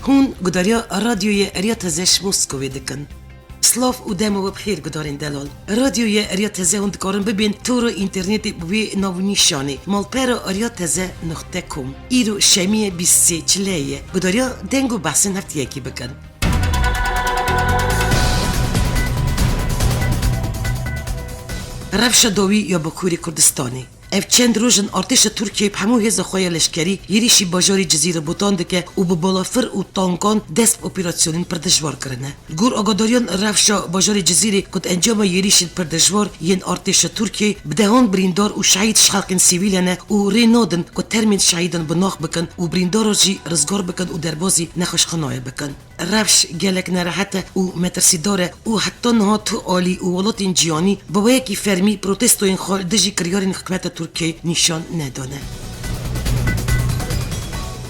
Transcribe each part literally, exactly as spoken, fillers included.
Hûn gudariya Radyoyê Eriya Teze ji Moskovê dikin. Silav û dema we bi xêr gudarên delal. Radyoyê Eriya Teze hûn dikarin bibên tora înternetê bi wê nav û nîşanê malpera eriya teze nuqte com. Îro şemiyê bîst sê çileyê ye. Gudariya deng û behsên heftiyekî bikin. Rewşa dawî ya Bakurê Kurdistanê. Ev çend roj in artêşa Tirkiyeyê bi hemû hêza xwe ya leşkerî êrîşî bajarê Cizîrê Botan dike û bi balafir û tankan dest bi operasyonên pir dijwar kirine. Li gor agadariyan rewşa bajarê Cizîrê ku di encama êrîşên pir dijwar yên artêşa Tirkiyeyê bi dehan birîndar û şehîd ji xelkên sivîl hene û rê nadin ku termên şehîdan bi nax bikin û birîndaran jî rizgar bikin û derbazî nexweşxanayê bikin. Rewş gelek nerehet e û metirsîdar e û heta niha tu alî û welatên cîhanî bi wê yekî fermî protestoyên xwe li dijî kiryarên hikûmeta Tirkiyeyê nîşan nedane.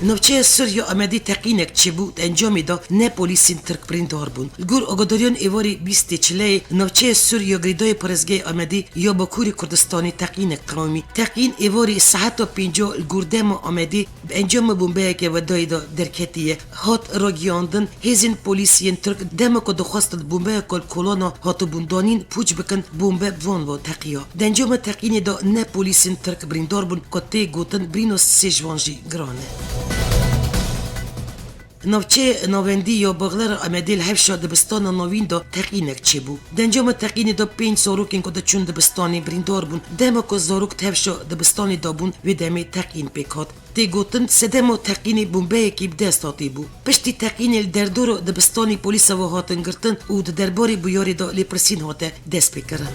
Navçeya Sûriya Amedê teqînek çêbû, di encamê de neh polîsên Tirk birîndar bûn. Li gor agadariyan êvarê bîstê çileyê, navçeya Sûriya girêdayî parêzgehê Amedê ya Bakurê Kurdistanê teqînek qewimî. Teqîn êvarê saeta pênca li gor dema Amedê bi encama bombeyeke wedayê de derketiye. Hat ragihandin, hêzên polîs yên Tirk dema ku dixwestin bombeyeka li kolana hatibûn danîn pûç bikin, bombe bi van ve teqiya. Di encama teqînê de neh polîsên Tirk birîndar bûn, ku tê gotin birîna sê ji wan jî giran e. Navçeyê navendî ya Baxlera Amedê li hevşa dibistana navîn de teqînek çêbû. Di encama teqînê de pênc zarokên ku diçûn dibistanê birîndar bûn. Dema ku zarok di hevşa dibistanê de bûn, wê demê teqîn pêk hat. Tê gotin, sedema teqînê bombeyekî bi dest hatî bû. Piştî teqînê li derdora dibistanê polîsa ve hatin girtin û di derbarê bûyerê de lêpirsîn hate destpêkirin.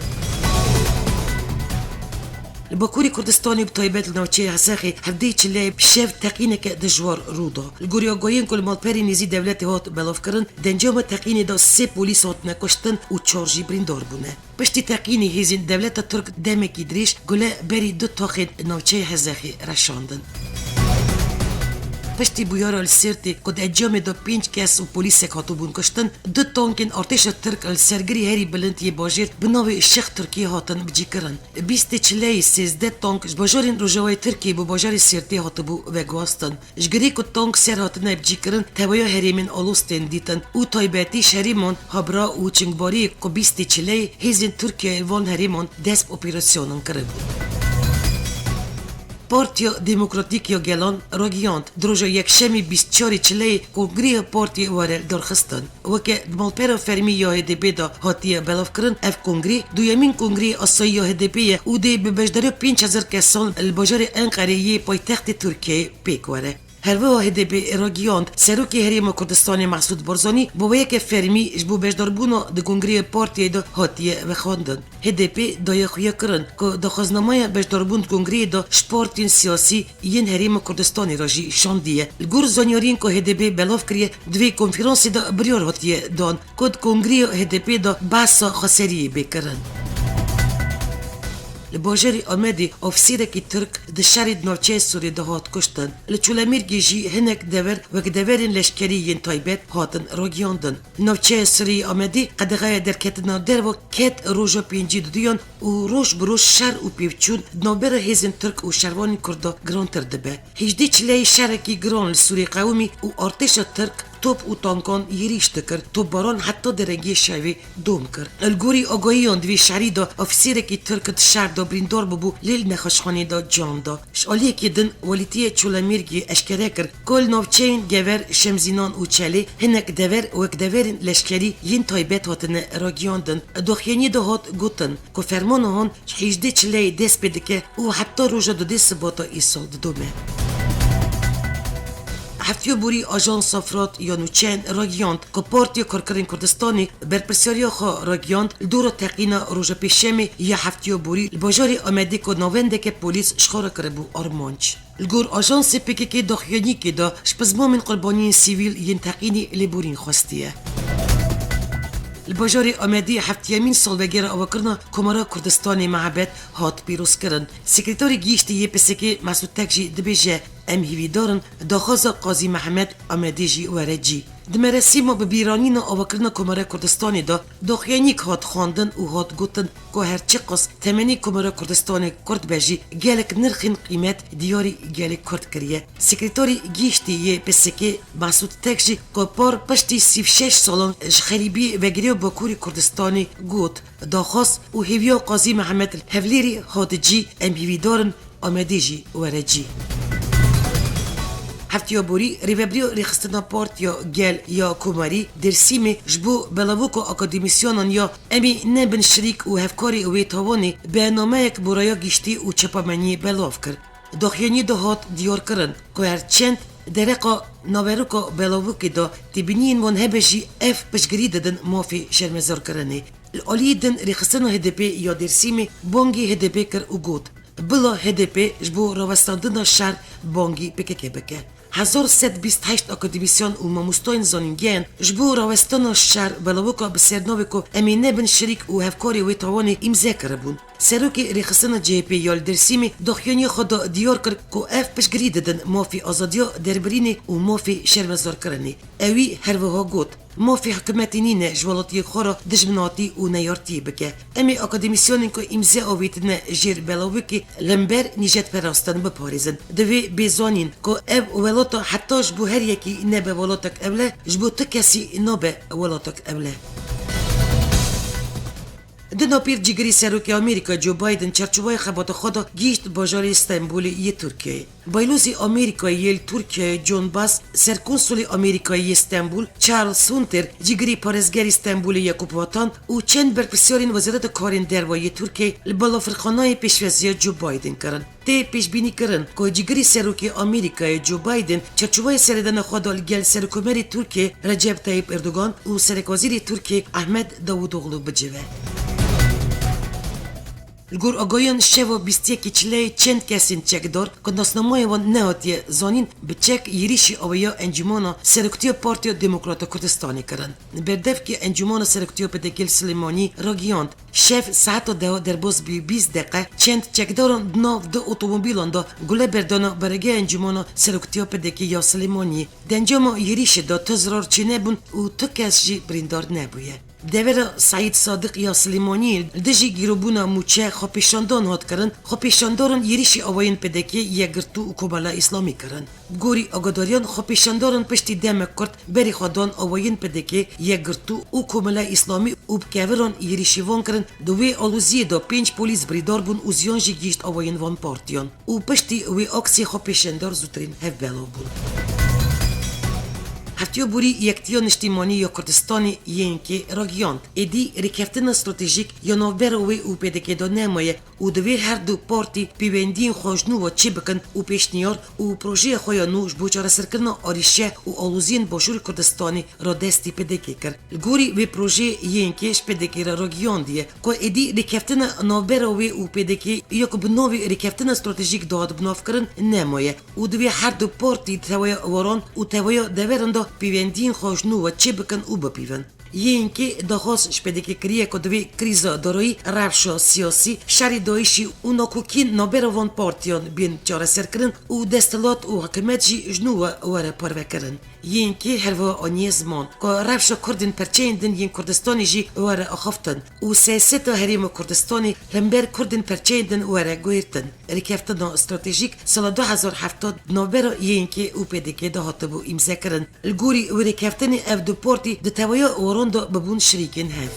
Li Bakurê Kurdistanê, bi taybet li navçeyê Hezexê, hevdehê çileyê bi şev teqîneke dijwar rû da. Li gorî agahiyên ku li malperên nêzî dewletê hat belavkirin, di encama teqînê de sê polîs hatine kuştin û çar jî birîndar bûne. Piştî teqînê hêzên dewleta Tirk demekî dirêj gule berî du taxên navçeyê Hezexê reşandin. Piştî bûyera li Sêrtê ku di encamê de pênc kes û polîsek hatibûn kuştin, du tankên artêşa Tirk li sergirî herî bilind yê bajêr bi navê Şêx Tirkiyê hatin bicîkirin. Bîstê çileyê sêzdeh tank ji bajarên rojavayê Tirkiyê bo bajarê Sêrtê hatibû veguhastin. Ji girê ku tank ser hatine bicîkirin, teweya herêmên aloz tên dîtin û taybetî ji herêman Habra û Çingbariyê ku bîstê çileyê hêzên Tirkiyeyê li van herêman dest bi operasyonan kiribû. Partiya Demokratîk ya Gelan ragihand, di roja Yekşemê bîst çarê çileyê kongreya partiyê were darxistin. Weke di malpera fermî ya H D P de hatiye belavkirin, ev kongrê duyemîn kongreyê asayî ya H D P ye û dê bi beşdariya pênc hezar kesan li bajarê Enqerê yê paytextê Tirkiyeyê pêk were. Herwiha H D P ragihand, Serokê Herêma Kurdistanê Mesûd Barzanî bi wê yeke fermî ji bo beşdarbûna di kongreya partiyê de hatiye vexwendin. H D P daye xuya kirin ku daxwaznamaya beşdarbûn di kongreyê de ji partiyên siyasî yên Herêma Kurdistanê re jî şandiye. Li gor zanyariyên ku H D P belav kiriye, di vê konferansê de biryar hatiye dan ku di kongreya H D P de behsa xweseriyê bê kirin. Li bajarê Amedê ofîsêrekî Tirk di şerê di navçeya Sûrê de hat kuştin. Li Çolemêrgê jî hinek dever wek deverên leşkerî yên taybet hatin ragihiyandin. Navçeya Sûrê yê Amedê qedexeya derketina derve ket roja pêncî û duyan û roj bi roj şer û pêvçûn di navbera hêzên Tirk û şervanên Kurd de girantir dibe. Hêjdê çileyê şerekî giran li Sûrê qewimî û artêşa Tirk top û tankan êrîş dikir. Topbaran heta derengiyê şevê dom kir. Li gorî agahiyan di vê şerî de ofîsêrekî Tirk di şer de birîndar bûbû, lê li nexweşxanê de can da. Ji aliyekî din welîtiyê Çolemêrgê eşkere kir ku li navçeyên Gever, Şemzînan û Çelê hinek dever wek deverên leşkerî yên taybet hatine ragihiyandin. Doxyaniyê de hat gotin ku fermana han ji hêjdê çileyê dest pê dike û heta roja dudê Sibata îsal didome. Heftiya borî Ajansa Firat ya Nûçeyan ragihiyand ku Partiya Karkerên Kurdistanê berpirsiyariya xwe ragihiyand li dora teqîna roja Pêşemê ya heftiya borî li bajarê Amedê ku navendeke polîs ji xwe re kiribû armanc. Li gor ajansê P K K doxyaniyekê de ji pizmamên qurbaniyên sivîl yên teqînê lêborîn xwestiye. Li bajarê Amedê heftiyemîn salvegera avakirina Komara Kurdistanê Mehebet hat pîrozkirin. Sekreterê Gihîştî yê P S K Mesûd Tek jî dibêje, Em hîvîdar in daxwaza Qazî Mihemed Amedê jî were cî. Di merasîma bibîranîna avakirina Komara Kurdistanê de daxuyaniyek hat xwendin û hat gotin ku her çiqas temenê Komara Kurdistanê kurt be jî gelek nirxên qîmet diyarî gelê Kurd kiriye. Sekreterê Giştî yê P S K Mesûd Tek jî ku par piştî sî û şeş salan ji xerîbiyê vegiriya Bakurê Kurdistanê got, daxwaz û hêviya Qazî Mihemed Hevlêrî hat cî, em hîvîdar in Amedê jî were cî. Hefteya borî rêvebiriya rêxistina Partiya Gel ya Komarî Dêrsimê ji bo belavûka akademîsyanan ya Em ê nebin şirîk û hevkarê wê tawanê bênameyek bo raya giştî û çapemeniyê belav kir. Daxuyaniyê de hat diyarkirin ku her çend dereqa naveroka belavokê de têbîniyên wan hebe jî ev piştgirî didin mafê şermezarkirinê. Li aliyê din rêxistina H D P ya Dêrsimê bangî H D P kir û got, bila H D P ji bo rawestandina şer bangî P K K bike. Hezar sed bîst heşt akademîsyan û mamostayên zanîngehan ji bo rawestina şer belavoka bi sernavê ku Em ê nebin şirîk û hevkarê wê tawanê îmze kiribûn. Serokê rêxistina C H P ya li Dêrsimê daxuyaniyê xwe de diyar kir ku ev piştgirî didin mafê azadiya derbirînê û mafê şermezarkirinê. Ewî her wiha got, mafê hikûmetê nîne ji welatiyê xwe re dijminatî û neyartiyê bike. Em ê akademîsyanên ku îmze avêtine jêr belavokê li hember nîjetperastin biparêzin. Divê bê zanîn ku ev welata heta ji bo her yekî nebe welatek ewle, ji bo tu kesî nabe welatek ewle. Di napîr cîgirî serokê Amerîka Joe Biden çarçovaya xebata xwe de gihîşt bajarê Stenbolê yê Tirkiyeyê. Baylozê Amerîkayê yê li Tirkiyeyê John Bass, serkonsulê Amerîkayê yê Stenbul Charles Hunter, cîgirî parêzgerî Stenbulê Yakup Vatan û çend berpirsyarên Wezareta Karên Derve yê Tirkiyeyê li balafirxanayê pêşwaziya Joe Biden kirin. Tê pêşbînîkirin ku cîgirî serokê Amerîkayê Joe Biden çarçovaya seredana xwe de li gel Serokkomarê Tirkiyê Recep Tayyip Erdogan û Serekwezîrê Tirkiyê Ahmet Davutoglu bicive. Li gor agahiyan şeva bîst yekê Çileyê çend kesên çekdar ku nasnameya wan nehatiye zanîn bi çek yêrîşî aweya Encûmena Seroktiya Partiya Demokrata Kurdistanê kirin. Berdevkê Encûmena Seroktiya P D K li Silêmaniyê ragihand, şev saeta deha derbas bî bîst deqe çend çekdaran di nav du otomobîlan de gule berdana baregeya Encûmena Seroktiya P D K ya Silêmaniyê. Di encama yêrîşê de tu zirar çênebûn û tu kes jî birîndar nebûye. Devera Seîd Sadiq ya Silêmaniyê li dijî gîrobûna mûçe xwepêşandan hat kirin, xwepêşandaran yêrîşî awayên P D K, Yekgirtû û Komela Îslamî kirin. Bi gorî agadariyan, xwepêşandaran piştî demek kurt berê xwe dan awayên P D K, Yekgirtû û Komela Îslamî û bi keviran yêrîşî van kirin. Di wê aloziyê de pênc polîs birîndar bûn û ziyan jî gihîşt awayên van partiyan. Û piştî wê aksê xwepêşandar zûtirîn hevbelav bûn. Heftiya borî Yektiya Niştîmanî ya Kurdistanê, Y N K, ragihand, êdî rêkeftina stratejîk ya navbera wê û P D K de nemaye û divê her du partî pêwendiyên xwe ji nû ve çêbikin û pêşniyar û projeya xwe ya nû ji bo çareserkirina arîşe û aloziyên Başûrê Kurdistanê radestî P D K kir. Li gorî vê projeyê Y N K ji P D K re ragihandiye ku êdî rêkeftina navbera wê û P D K ya ku bi navê rêkeftina stratejîk dihat binavkirin nemaye û divê her du partî di teveya waran û teveya deveran de pêwendiyên xwe ji nû ve çêbikin û bipîvin. Y N K daxwaz ji P D K kiriye ku divê krîza darayî, rewşa siyasî, şerê DAIŞî û nakokiyên navbera van partiyan bên çareserkirin û desthilat û hikûmet jî ji nû ve were parvekirin. Y N K her wiha aniye ziman ku rewşa Kurdên perçeyên din yên Kurdistanê jî were axaftin û siyaseta Herêma Kurdistanê li hember Kurdên perçeyên din were guhêrtin. Rêkeftina stratejîk sala du hezar hevdeh di navbera Y N K û P D K de hatibû îmzekirin. Li gorî wê rêkeftinê ev du partî di teveya waran de bibûn şirîkên hev.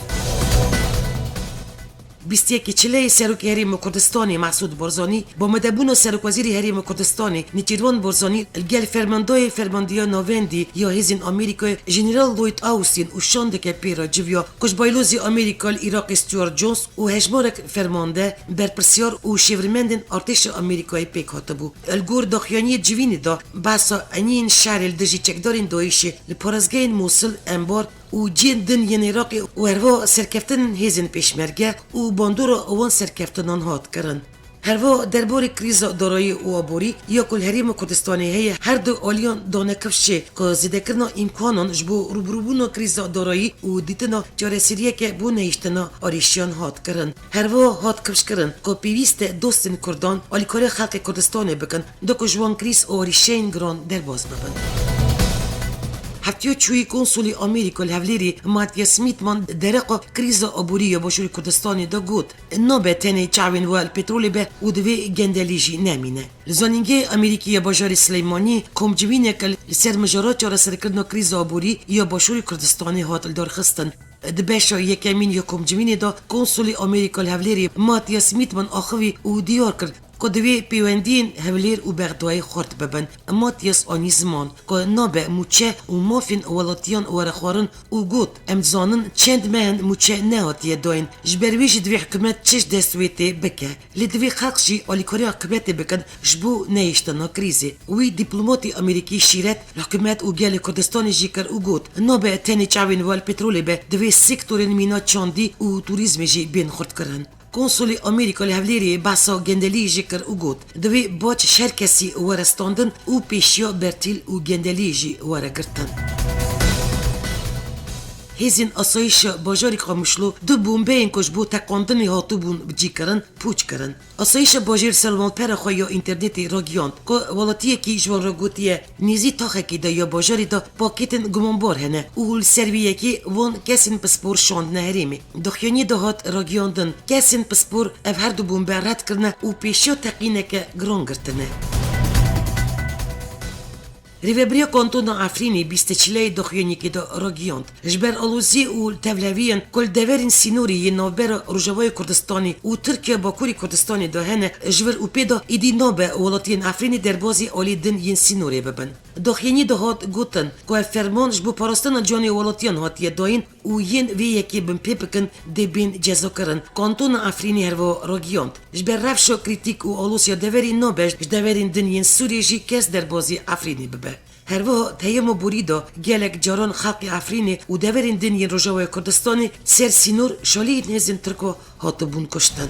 Bîst yekê Çileyê Serokê Herêma Kurdistanê Mesûd Barzanî, bi amadebûna Serokwezîrê Herêma Kurdistanê Nêçîrvan Barzanî li gel fermandayê Fermandeya Navendî ya Hêzên Amerîkayê Jeneral Lloyd Austin û şandeke pê re civiya ku ji baylozê Amerîka li Iraqê Stuart Jones û hejmarek fermande, berpirsiyar û şêwirmendên artêşa Amerîkayê pêk hatibû. Li gor daxuyaniyê civînê de behsa eniyên şerê li dijî çekdarên DAIŞê li parêzgehên Mûsil, Enbar û cihên din yên Iraqê û herwiha serkeftinên hêzên pêşmerge û bandora wan serkeftinan hat kirin. Herwiha derbarê krîza darayî û aborî ya ku li Herêma Kurdistanê heye, her du aliyan dane kifşê ku zêdekirina îmkanan ji bo rûbirûbûna krîza darayî û dîtina çareseriyeke bo nehiştina arîşiyan hat kirin. Herwiha hat kifşkirin ku pêwîst e dostên Kurdan alîkariya xelkê Kurdistanê bikin, da ku ji wan krîz û arîşeyên giran derbas bibin. Heftiya çûyî konsulê Amerîka li Hevlêrê Mathias Mittman dereqa krîza aborî ya Başûrê Kurdistanê de got, nabe tenê çavên we li petrolê be û divê gendelî jî nemîne. Li zanîngehê Amerîkî ya bajarê Sileymaniyê komcivîneke li ser mijara çareserkirina krîza aborî ya Başûrê Kurdistanê hat lidarxistin. Di beşa yekemîn ya komcivînê de konsulê Amerîka li Hevlêrê Mathias Mittman axivî û diyar kir ku divê pêwendiyên Hevlêr û Bexdayê xurt bibin. Mathias anî ziman ku nabe mûçe û mafên welatiyan were xwarin û got, em dizanin çend meh in mûçe nehatiye dayîn. Ji ber wê jî divê hikûmet çi ji dest wê tê bike. Lê divê xelk jî alîkariya hikûmetê bikin ji bo nehiştina krîzê. Wî dîplomatê Amerîkî şîret li hikûmet û gelê Kurdistanê jî kir û got, nabe tenê çavên we li petrolê be, divê sektorên mîna çandî û turîzmê jî bên xurtkirin. Konsulê Amerîka li Hevlêrê behsa gendeliyê jî kir û got, divê bac ji her kesî were standin û pêşiya bertîl û gendeliyê jî were girtin. Hêzên asayîşa bajarê Qamişlo du bombeyên ku ji bo teqandinê hatibûn cîkirin, pûç kirin. Asayîşa bajêr ser malpera xwe ya înternetê ragihand ku welatiyekî ji wan re gotiye, nêzî taxekê de ya bajarê de pakêtên gumanbar hene û li ser vê yekê wan kesên pispor şandine herêmê. Daxuyaniyê de hat ragihandin, kesên pispor ev her du bombe red kirine û pêşiya teqîneke giran girtine. Rêvebiriya Kantona Efrînê bîst û çileyê daxuyaniyekê de ragihand, ji ber aloziyê û tevleheviyên ku li deverên sînorê yên navbera Rojavayê Kurdistanê û Tirkiye Bakurê Kurdistanê de hene, ji vir û pê de êdî nabe welatiyên Efrînê derbazî alî din yên sînorê bibin. Daxuyaniyê de hat gotin ku ev ferman ji bo parastina canê welatiyan hatiye dayîn û yên vê yekê binpê bikin dê bên cezakirin. Kantona Efrînê herwiha ragihand, ji ber rewşa krîtîk û alosiya deverê nabe ji deverên din yên Sûriyê jî kes derbazî Efrînê bibe. Herwiha di heyama borî de gelek caran xelkê Efrînê û deverên din yên Rojavaya Kurdistanê ser sînor şaliyên hêzên Tirko hatibûn kuştin.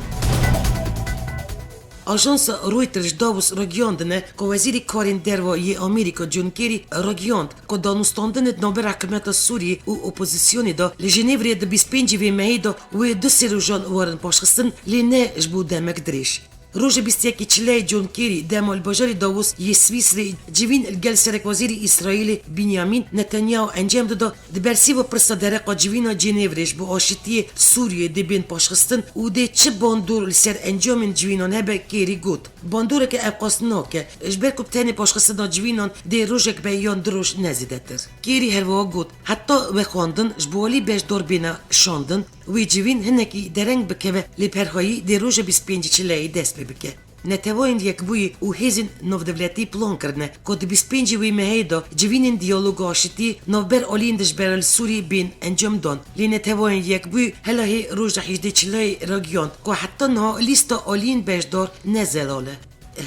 Ajansa Reuters ji Davos ragihiyandine ku Wezîrê Karên Derve yê Amerîka John Kerry ragihiyand ku danûstandinê di navbera hikûmeta Sûriyê û opozîsyonê de li Jenêvrê di bîst pêncî vê mehê de wê du sê rojan werin paşxistin, lê ne ji bo demek dirêj. Roja bîst yekê çileyê John Kerry dema li bajarê Davos yê Swîsrê civîn li gel Serekwezîrê Îsraîlê Benyamin Netanyahu encam dida, di bersîva pirsa dereqa civîna Cenêvrê ji bo aşitiyê Sûriyê dê bên paşxistin û dê çi bandor li ser encamên civînan hebe, Kerry got, bandoreke ewqas nake, ji ber ku bi tenê paşxistina civînan dê rojek be yan du roj ne zêdetir. Kerry herwiha got, heta vexwendin ji bo alî beşdar bêne şandin, wê civîn hinekî dereng bikeve, lê bi herhayî dê roja bîst pêncî çileyê dest pê bike. Neteweyên Yekbûyî û hêzên navdewletî plan kirine ku di bîst pêncî wê mehê de civînên diyaloga aşitî navber aliyên dijber li Sûriyê bên encamdan. Lê Neteweyên Yekbûyî hela hê roja hejdê çileyê ragihand ku heta niha lîsta aliyên beşdar ne zelal e.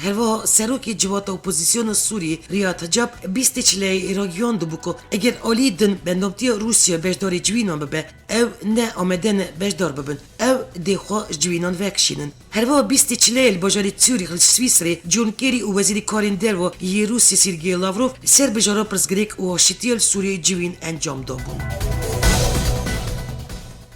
Herwiha serokê civata opozîsyona Sûriyê Riyad Hicab bîstê çileyê ragihiyandibû ku eger alî din bendamtiya Rûsya beşdarê civînan bibe, ew ne amade ne beşdar bibin. Ew dê xwe ji civînan vekişînin. Herwiha bîstê çileyê li bajarê Zurîx li Swîsrê John Kerry û Wezîrê Karên Derve yê Rûsya Sergey Lavrov li ser bijara pirsgirêk û aşitiya li Sûriyeyê civîn encam dabûn.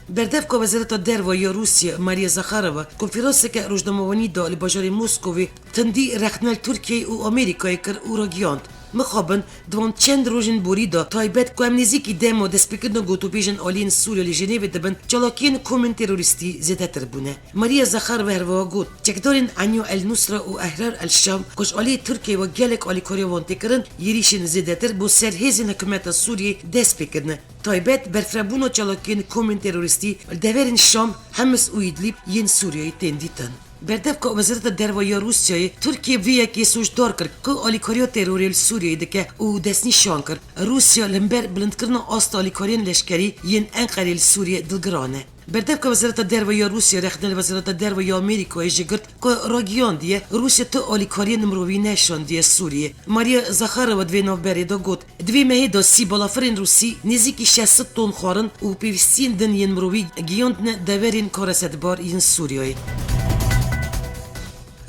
Berdevka Wezareta Derve ya Rûsya Maria Zakharova konferanseke rojnamevanî da li bajarê Moskovê, tundî rexne li Tirkiyeyê û Amerîkayê kir û ragihand, mixabin di van çend rojên borî de, taybet ku em nêzîkî dema destpêkirina gotûbêjên aliyên Sûriye li Jenêvê dibin, çalakiyên komên terorîstî zêdetir bûne. Maria Zakharova herwiha got, çekdarên Enya El Nusra û Ehrar El Şam ku ji aliyê Tirkiyeyê ve gelek alîkariya wan tê kirin, êrîşên zêdetir bo ser hêzên hikûmeta Sûriyeyê dest pê kirine. Taybet berfirebûna çalakiyên komên terorîstî li deverên Şam, Hemis û Îdlîb yên Sûriyeyê tên dîtin. Berdevka Wezareta Derve ya Rûsyayê Tirkiye vê yekê sûcdar kir ku alîkariya terorê li Sûriyeyê dike û destnîşan kir, Rûsya li hember bilindkirina asta alîkariyên leşkerî yên Enqerê li Sûriye dilgiran e. Berdevka Wezareta Derve ya Rûsya rexne li Wezareta Derve ya Amerîkayê jî girt ku ragihandiye Rûsya tu alîkariyên mirovî neşandiye Sûriyê. Maria Zakharova di vê navberê de got, di vê mehê de sî balafirên Rûsî nêzîkî şeş sed ton xwarin û pêwîstiyên din yên mirovî gihiyandine deverên karesedbar yên Sûriyeyê.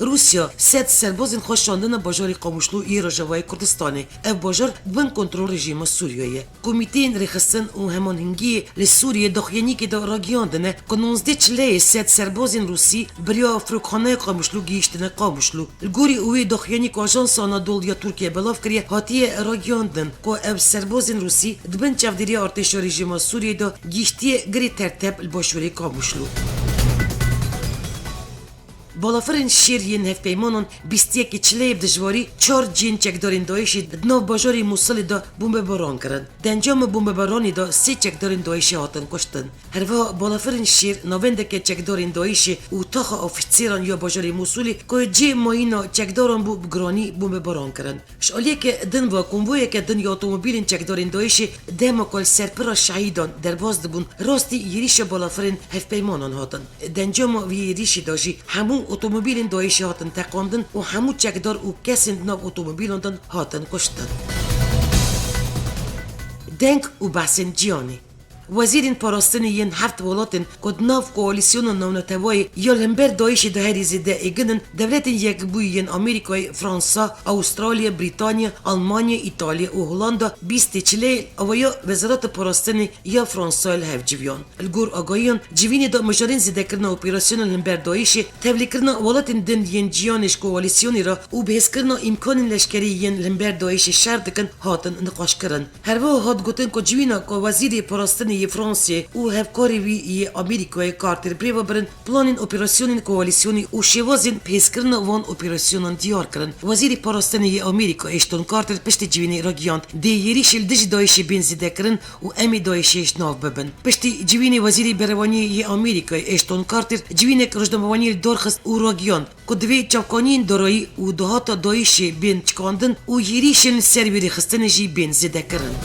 Rûsya sed serbazên xwe şandine bajarê Qamişlo yê Rojavayê Kurdistanê. Ev bajar di bin kontrol rejîma Sûriyê ye. Komîteyên Rêxistin û Hemanhingiyê li Sûriyê daxuyaniyekê de ragihiyandine ku nozdeh çileyê sed serbazên Rûsî bi riya firokxaneya Qamişlo gihîştine Qamişlo. Li gorî wê daxuyaniyê ku Ajansa Anadolu ya Tirkiye belav kiriye, hatiye ragihiyandin ku ev serbazên Rûsî di bin çavdêriya artêşa rejîma Sûriyê de gihîştiye Girê Tertep li başûrê Qamişlo. Balafirên şêr yên hevpeymanan bîst yekê çileyê bi dijwarî çar cihên çekdarên DAIŞê di nav bajarê Mûsilê de bombebaran kirin. Di encama bombebaranê de sê çekdarên DAIŞê hatin kuştin. Her wiha balafirên şêr navendeke çekdarên DAIŞê û taxa ofîsêran ya bajarê Mûsilê ku cihê mayîna çekdaran bû bi giranî bombebaran kirin. Ji aliyeke din ve konvoyeke din ya otomobîlên çekdarên DAIŞê dema ku li ser pira şehîdan derbas dibûn, rastî êrîşa balafirên hevpeymanan hatin. Di encama vî êrîşî de jî hemû otomobîlên DAIŞê hatin teqandin û hemû çekdar û kesên di nav otomobîlan de hatin kuştin. Deng û behsên cîhanê. Wezîrên parastinê yên heft welatên ku di nav koalîsyona navnetewayê ya li hember DAIŞê de herî zêde êgin in, Dewletên Yekbûyî yên Amerîkayê, Fransa, Awistralya, Brîtanya, Almanya, Îtalya û Holanda bîstê çileyê awaya Wezareta Parastinê ya Fransayê li hev civiyan. Li gor agahiyan, civînê de mijarên zêdekirina operasyona li hember DAIŞê, tevlîkirina welatên din yên cîhanê ji koalîsyonê re û bihêzkirina îmkanên leşkerî yên li hember DAIŞê şer dikin, hatin niqaşkirin. Her wiha hat gotin ku civîna ku Wezîrê Parastinê yê Fransayê û hevkarê wî yê Amerîkayê Carter bi rê ve birin, planên operasyonên koalîsyonê û şêwazên bihêzkirina van operasyonan diyar kirin. Wezîrê Parastinê yê Amerîka Ashton Carter piştî civînê ragihand, dê êrîşê li dijî DAIŞê bên zêdekirin û em ê DAIŞê ji nav bibin. Piştî civînê Wezîrê Berevaniyê yê Amerîkayê Ashton Carter civînek rojnamevaniyê li dar xist û ragihand ku divê çavkaniyên darayî û dahata DAIŞê bên çikandin û êrîşên li ser wê rêxistinê jî bên zêdekirin.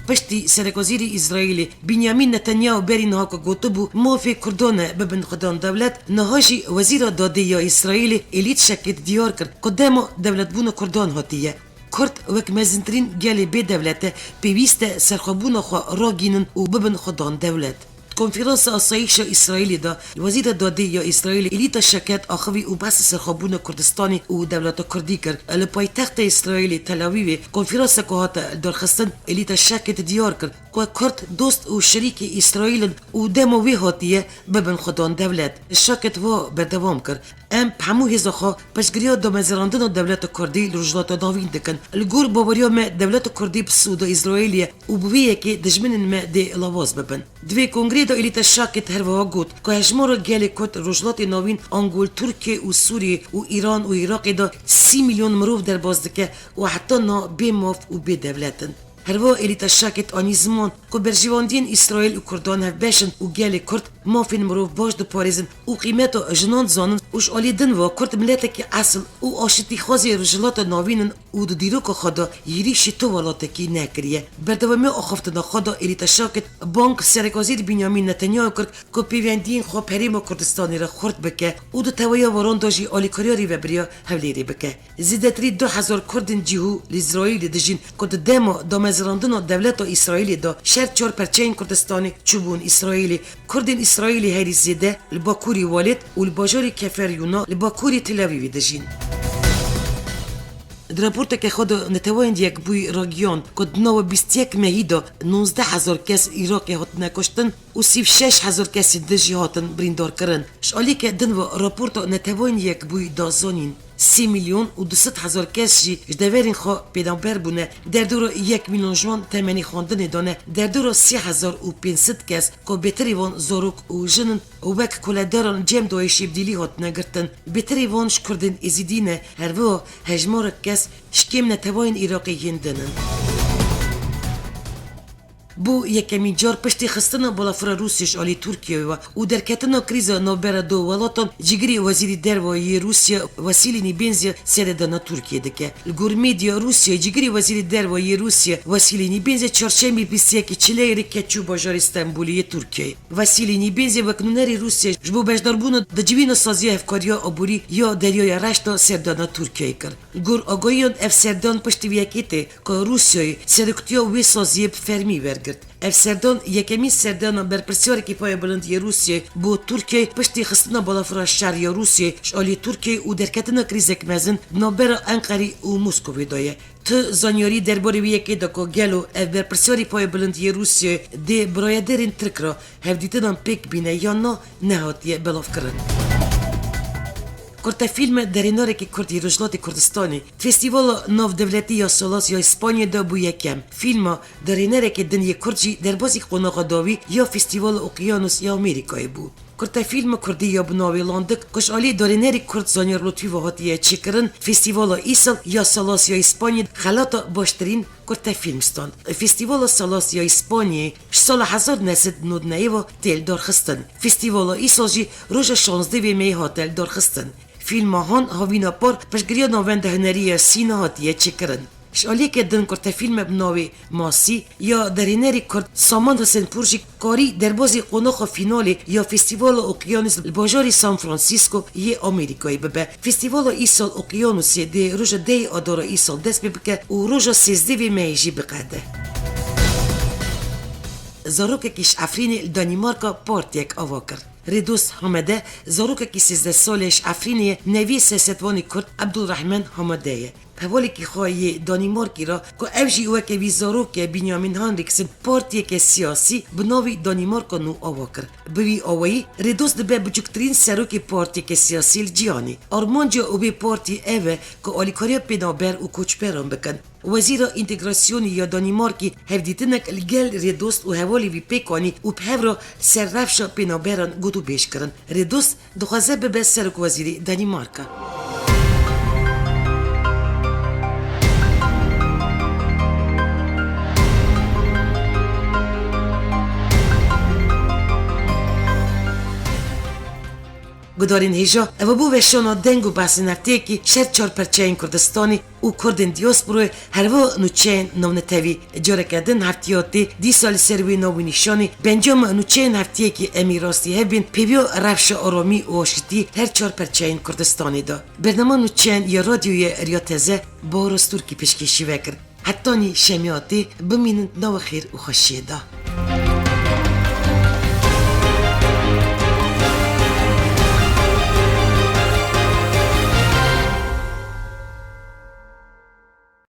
Piştî serekwezîrê Îsraîlê Benyamin Netanyahu berî niha ku gotibû mafê Kurdan e bibin xwedan dewlet, niha jî Wezîra Dadê ya Îsraîlê Elît Şaked diyar kir ku dema dewletbûna Kurdan hatiye. Kurd wek mezintirîn gelê bê dewlet e, pêwîst e serxwebûna xwe ragînin û bibin xwedan dewlet. Di Konferansa Asayîşa Îsraîlê de Wezîra Dadê ya Îsraîlê Elîta Şaked axivî û behsa serxwebûna Kurdistanê û dewleta Kurdî kir. Li paytexta Îsraîlê Tel Avîvê konferanseke hate lidarxistin, Elîta Şaked diyar kir ku Kurd dost û şerîkê Îsraîl in û dema wê hatiye bibin xwedan dewlet. Şaked wa berdewam kir, Em bi hemû hêza xwe piştgiriya damezrandina dewleta Kurdî li Rojhilata Navîn dikin. Li gor baweriya me dewleta Kurdî bi sûda Îsraîlê ye û bi vê yekê dijminên me dê lawaz bibin. Di vê kongreyê de Elîta Şaked her wiha got ku hejmara gelê Kurd li Rojhilatê Navîn ango li Tirkiye û Sûriye û Îran û Iraqê de sî milyon mirov derbas dike û heta niha bê maf û bê dewlet in. Her wiha Elîta Şaked anî ziman ku berjewendiyên Îsraîl û Kurdan hevbeş in û gelê Kurd mafên mirov baş diparêzin û qîmeta jinan dizanin û ji alî din ve Kurd miletekî esil û aşitîxwazê Rojhilata Navîn in û di dîroka xwe de êrîşî tu welatekî nekiriye. Berdewamiya axaftina xwe de Elîta Şaked bang Serekwezîr Benyamin Netanyahu kir ku pêwendiyên xwe bi Herêma Kurdistanê re xurt bike û di tevahiya weran de jî alîkariya rêvebiriya Hewlêrê bike. Zêdetirî du hezar Kurdên cihû li Îsraîlê dijîn ku di dema damezrandina dewleta Îsraîlê de şer çar perçeyên Kurdistanê çûbûn Îsraîlê. Kurdên Îsraîlê herî zêde li bakurî Welêt û li bajarê Kefer Yûna li bakurî Tel Avîvê dijîn. Di raporteke xwe de Neteweyên Yekbûyî ragihand ku di nava bîst yek mehî de nozdeh hezar kes Iraqê hatine kuştin û sî û şeş hezar kesên din jî hatin birîndarkirin. Ji aliyeke din ve raporta Neteweyên Yekbûyî da zanîn, sê milyon û du sed hezar kes jî ji deverên xwe pêdanber bûne, derdora yek milyon ji wan temenê xwendinê de ne, derdora sê hezar û pênc sed kes ku bêtirê wan zarok û jin in, wek koledaran cem DAIŞê bi dîlî hatine girtin. Bêtirê wan ji Kurdên Êzîdî ne, her wiha hejmarek kes ji kêm neteweyên Iraqê yên din in. Bo yekemîn car piştî xistina balafira Rûsya ji alî Tirkiyeyê ve û derketina krîza navbera du welatan, cîgirê Wezîrî Derve yê Rûsya Wasîlî Nîbênzya seredana Tirkiyeyê dike. Li gor medya Rûsyayê, cîgirê Wezîrî Derve yê Rûsya Wasîlî Nîbênzya çarşembê bîst yekê çileyê rê keçû bajarê Stenbolê yê Tirkiyeyê. Vasîlî Nîbênzê wek nûnerê Rûsyayê ji bo beşdarbûna di civîna saziya hevkariya aborî ya Deryaya Reş de serdana Tirkiyeyê kir. Gor agahiyan ev serdan piştî vê yekê tê ku Rûsyayê seroktiya wê saziyê bi fermî wergirt. Ev serdan yekemîn serdana berpirsiyarê Payê Bilind yê Rûsyayê bo Tirkiyeyê piştî xistina balafira şer ya Rûsyayê ji alî Tirkiyeyê û derketina krîzek mezin di navbera Enqerî û Moskovê de ye. Tu zanyarî derbarê vê yekê de ku gelo ev berpirsiyarê Payê Bilind yê Rûsyayê dê bi rayedarên Tirk re hevdîtinan pêk bîne yan na, nehatiye belavkirin. Kurtefîlme derhênarekî Kurd yê Rojhilatê Kurdistanê Festîvala Navdewletî ya Salas ya Îspanyê de bû yekem. Fîlma derhênerekê din yê Kurd jî derbasî qonaxa dawî ya Festîvala Okyanus ya Amerîkayê bû. Kurtefîlma Kurdî ya bi navê Landik ku ji alî derhênerî Kurd Zanyar Lutfî ve hatiye çêkirin, Festîvala îsal ya Salas ya Îspanyê xelata baştirîn kurtefîlm stand. Festîvala Salas ya Îspanyê ji sala hezar neh sed nod neyê ve tê lidarxistin. Festîvala îsal jî roja şazdeh vê meyê hate lidarxistin. Fîlma Han Havîna Par piştgiriya navenda hunerî ya Sîna hatiye çêkirin. Ji aliyeke din kurtefîlme bi navê Masî ya derhênerî Kurd Saman Hisenpûr jî karî derbazî qonaxa fînalê ya Festîvala Okyanus li bajarê San Francisco yê Amerîkayê bibe. Festîvala îsal Okyanusê dê roja dehê Adara îsal dest pê bike û roja sêzdeh vê mehê jî biqede. Zarokekî ji Efrînê li Danîmarka partiyek ava kir. Rêdost Hamede, zarokekî sêzdeh salî ji Efrînê ye, neviyê siyasetvanê Kurd Ebdulrehman Hamede ye. Hevalekî xwe yê Danîmarkî re ku ev jî weke vî zarok e, Benjamin Henriksen, partiyeke siyasî bi navî Danîmarka Nû ava kir. Bi vî awayî Rêdost dibe biçûktirîn serokê partiyeke siyasî li cîhanê. Armanca wê partî ev e ku alîkariya pênaber û koçberan bikin. Wezîra Întegrasyonê ya Danîmarkî hevdîtinek li gel Rêdost û hevalê vî pêk anî û bi hev re ser rewşa pênaberan gotûbêj kirin. Rêdost dixwaze bibe serokwezîrê Danîmarka. Gudarên hêja, ev bû veşana deng û behsên hefteyekî ji her çar perçeyên Kurdistanê û Kurdên diasporayê, herwiha nûçeyên navnetewî. Careke din heftiya tê, dîsa li ser wê nav û nîşanê bi encama nûçeyên heftiyekî em ê rastî hev bên pêviya rewşa aramî û aşitî her çar perçeyên Kurdistanê de. Bernama nûçeyan ya radyoyê Riya Teze Boris Turkî pêşkêşî vekir. Hetanî şemiya tê, bimînin di nava xêr û xweşiyê de.